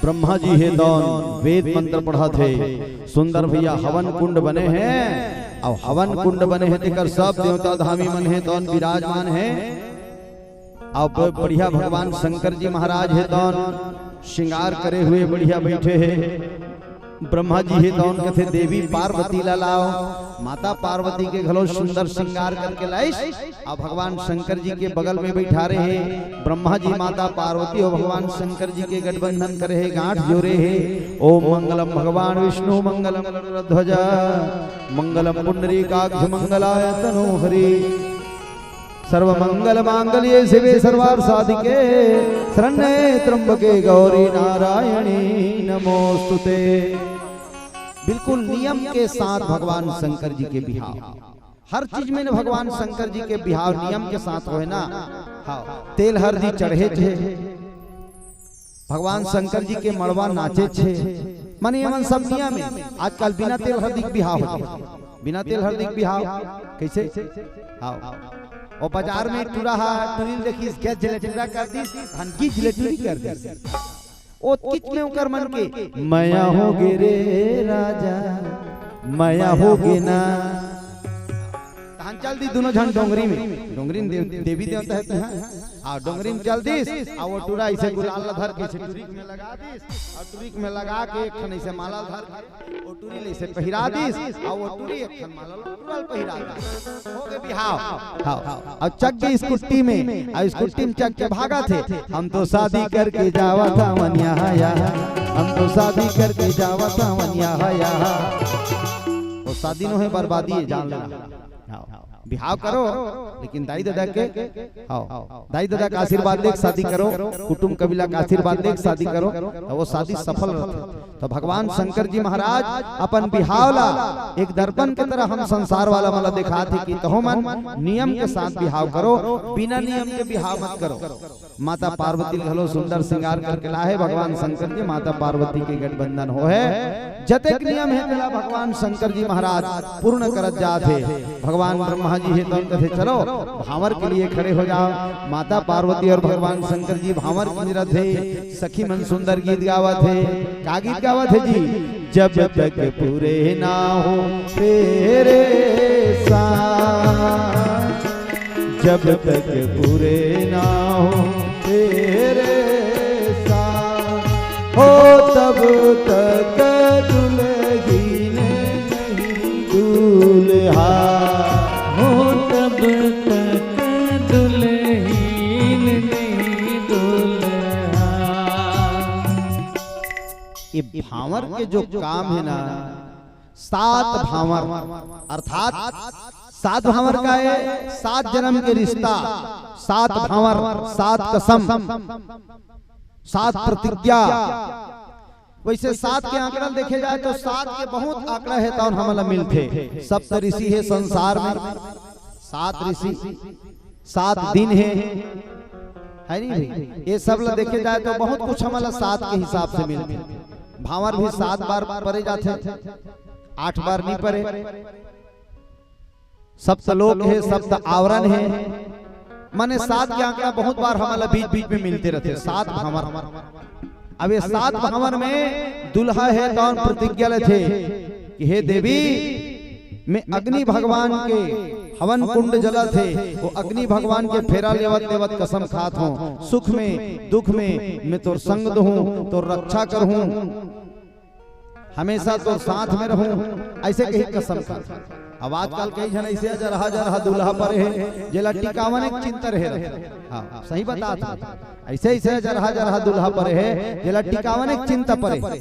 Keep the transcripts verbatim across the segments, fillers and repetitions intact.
ब्रह्मा जी हे तौन वेद मंत्र पढ़त हे, सुंदर भैया हवन कुंड बने हे, अउ हवन कुंड बने हे तेकर सब देवता धामी मन हे तौन विराजमान हे। अब बढ़िया भगवान शंकर जी महाराज हे तौन श्रृंगार करे हुए बढ़िया बैठे हे। ब्रह्मा जी हे तौन कथे देवी पार्वती ला लाओ। माता पार्वती के घलो सुंदर श्रृंगार करके लाइस। अब भगवान शंकर जी के बगल में बैठारे हे। ब्रह्मा जी माता पार्वती अउ भगवान शंकर जी के गठबंधन करे हे, गांठ जोरे हे। ओम मंगलम भगवान विष्णु मंगलम गरुड़ध्वजा मंगलम पुंडरीकाक्ष मंगलाय तनोहरि। सर्वमंगल मांगल्ये शिवे सर्वार्थ साधिके शरण्ये त्र्यंबके गौरी नारायणी नमोस्तुते। बिल्कुल नियम के साथ भगवान शंकर जी के बिहाव, हर चीज में न भगवान शंकर जी के बिहाव नियम के साथ होय ना। हाँ, तेल हरदी चढ़ेच हे, भगवान शंकर जी के मड़वा नाचेच हे, माने एमन सब नियम हे। आजकल बिना तेल हरदी के बिहाव होथे, बिना तेल हरदी के बिहाव कइसे? हाँ, ओ बाजार में टूरा हा टूरी ल देखिस, गज ले टूरा कर दिस, धन की जिले टूरी कर दिस। ओ किच में ओकर मन के मया हो गे रे राजा, मया हो गे ना। तहन चल दिस दुनों झन डोंगरी में, डोंगरी में देव-, देवी देवता हे तिहां। आ डोंगरी में चल दिस, आ ओ टूरा अइसे गुलाल ला धर के अइसे टूरी में लगा दिस, आ टूरी में लगा के एक ठन अइसे माला धर के ओ टूरी ले अइसे पहिरा दिस, आ ओ टूरी एक ठन माला ला टूरा ल पहिरा दिस। हो गे बिहाव। हाँ, हाँ। अउ चक गे स्कूटी में, अउ स्कूटी में चक के भागत हे, हम तो शादी करके जावत हवन यहाँ, यहाँ, हम तो शादी करके जावत हवन यहाँ, यहाँ। ओ शादी नोहे, बर्बादी हे, जान लेना। हाँ, बिहाव करो, लेकिन दाई ददा के, हाँ, दाई ददा के आशीर्वाद लेके शादी करो, कुटुम कबीला के आशीर्वाद लेके शादी करो, त ओ शादी सफल रथे। त भगवान शंकर जी महाराज अपन बिहाव ला एक दर्पण के तरह हम संसार वाला मन ला देखात हे कि तहो मन नियम के साथ बिहाव करो, बिना नियम के बिहाव मत करो। माता पार्वती ल घलो सुंदर श्रृंगार करके लाहे भगवान शंकर जी, माता पार्वती के गठबंधन होहे। जतेक नियम हे तेला भगवान शंकर जी महाराज पूर्ण करत जात हे। भगवान ब्रह्मा जी हे तौन कथे, "चलो, भांवर के लिए खड़े हो जाओ।" माता पार्वती अउ भगवान शंकर जी भांवर कीजरत हे। सखी मन सुंदर गीत गावत हे। का गीत गावत हे जी? जब तक पूरे ना हो तेरे साथ, जब तक पूरे ना हो तेरे साथ, हो तब तक दुल्हन नहीं दूल्हा, हो तब तक दुल्हन नहीं दूल्हा। ये भांवर के जो काम हे ना, सात भांवर, अर्थात सात भांवर का हे, सात जन्म के रिश्ता, सात भांवर, सात कसम, सात प्रतिज्ञा। वइसे सात के आंकड़ा ल देखे जाए त सात के बहुत आंकड़ा हे, तौन हमन ला मिलथे। सप्त ऋषि हे संसार में, सात ऋषि, सात दिन हे, हे नहीं भाई? ये सब ला देखे जाए त बहुत कुछ हमन ला सात के हिसाब से मिलथे। भांवर भी सात बार परे जाथे, आठ बार नहीं परे। सप्त लोक हे, सप्त आवरण हे, माने सात के आंकड़ा बहुत बार हमन ला बीच बीच में मिलते रथे। सात भांवर, अब ये सात भांवर में दुल्हा हे तौन प्रतिज्ञा लेथे कि हे देवी, मैं अग्नि भगवान के हवन कुंड जलत हे, वो अग्नि भगवान के फेरा लेवत लेवत कसम खात हों, सुख में दुख में मैं तोर संग दूहूं, तोर रक्षा करहूं, हमेशा तोर साथ में रहूं, अइसे कहि कसम खाथे। अब आजकल कई झन अइसे अजरहा जरहा दुल्हा परे हे, जेला टिकावन एक चिंता रहे रथे। हाँ, सही बतात हों। अइसे अइसे अजरहा जरहा दुल्हा परे हे, जेला टिकावन एक चिंता परे हे।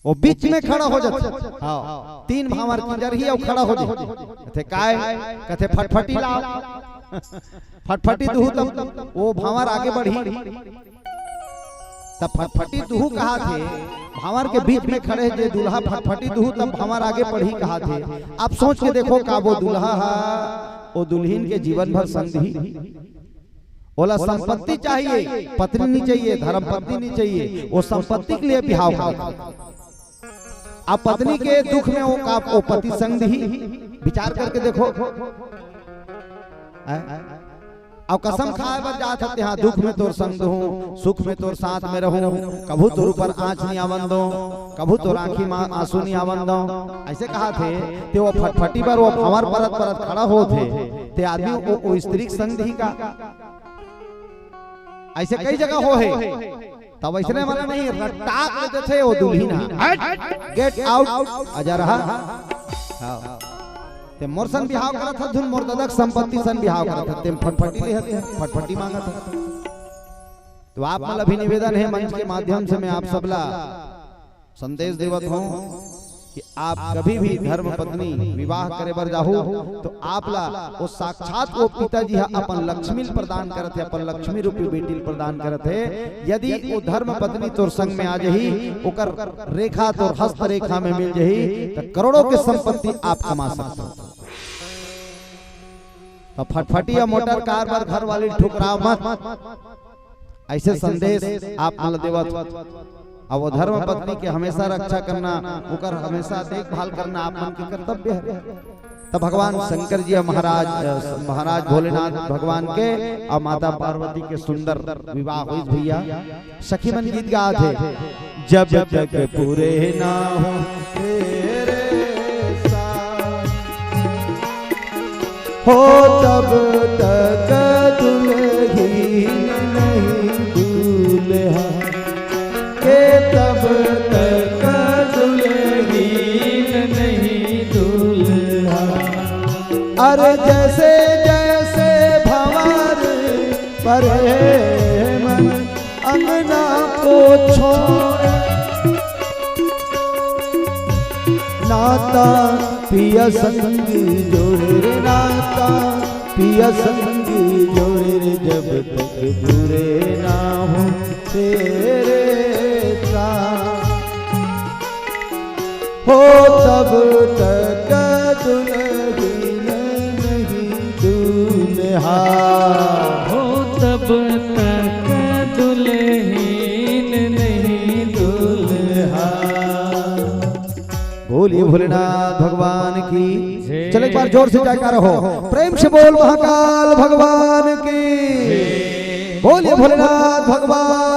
वो बीच में खड़ा हो जाथे। हाँ, तीन भांवर कीजरही अउ खड़ा हो जाथे। कथे काय? कथे फटफटी लाव। फटफटी दूहू तब वो भांवर आगे बढ़ही। तब फटफटी दूहू कहाथे, भांवर के बीच में खड़े जे दुल्हा फटफटी दूहू तब भांवर आगे बढ़ही कहाथे। अब सोच के देखो, का वो दुल्हा हा, वो दुल्हिन के जीवन भर संग दिही? ओला संपत्ति चाहिए, पत्नी नहीं चाहिए, धर्म पत्नी नहीं चाहिए, वो संपत्ति के लिए बिहाव करे। अब पत्नी के दुख में वो का, वो पति संग दिही? विचार करके देखो। हैं? अउ कसम खाए बर जात हे, तेहा दुख में तोर संग दूहूं, सुख में तोर साथ में रहूं, कभू तोर ऊपर आंच नहीं आवन दो, कभू तोर आंखी में आंसू नहीं आवन दो। ऐसे कहा थे, ते वो फटफटी बर वो भंवर परत परत खड़ा होत हे, ते आदमी वो, वो स्त्री के संग दिही का? ऐसे कई जगह हो हे। तब ऐसने वाला नहीं, रट्टाक ले देथे वो दुल्हिन ह। हट, get out, आजा रहा। हाँ। ते मोर सन बिहाव करत हस, धुन मोर ददा के संपत्ति सन बिहाव करत हस, ते फटफटी ले हते, फटफटी मांगत हस। तो आप मन ला भी निवेदन हे, मंच के माध्यम से मैं आप सबला संदेश देवत हूँ कि आप कभी भी धर्म पत्नी विवाह करे बर जाहू, तो आप ला वो साक्षात वो पिताजी ह अपन लक्ष्मी ल प्रदान करत हे, अपन लक्ष्मी रूपी बेटी ल प्रदान करत हे। यदि वो धर्म पत्नी तोर संग में आ जही, ओकर रेखा तोर हस्त रेखा में मिल जही, तो करोड़ों के संपत्ति आप कमा सकते हो। तो फटफटी या मोटर कार बर घर वाली ठुकराव मत। ऐसे संदेश आप मन ल देवत। अब वो धर्म पत्नी के हमेशा रक्षा करना, ओकर हमेशा देखभाल करना आप मन के कर्तव्य है। तब भगवान शंकर जी और महाराज, अ, महाराज भोलेनाथ भगवान के और माता पार्वती के सुंदर विवाह होइस भैया। सखी मन गीत गात हे, जब तक पूरे ना हो तेरे साथ, हो तब तक दुल्हीन नहीं दूल्हा, के तब तक दुल्हीन नहीं दूल्हा। अरे जैसे जैसे भंवर परे मन अंगना को छोड़, नाता पिया संग जोड़े रे, नाता पिया संग जोड़े रे, जब तक पूरे ना हो तेरे साथ, हो तब तक दुल्हीन नहीं दूल्हा। हो तब तक दुल्हीन नहीं दूल्हा। बोलिए भोलेनाथ भगवान की। जय। चलो एक बार जोर से जयकारा हो, प्रेम से बोल महाकाल भगवान की। जय। बोलिए भोलेनाथ भगवान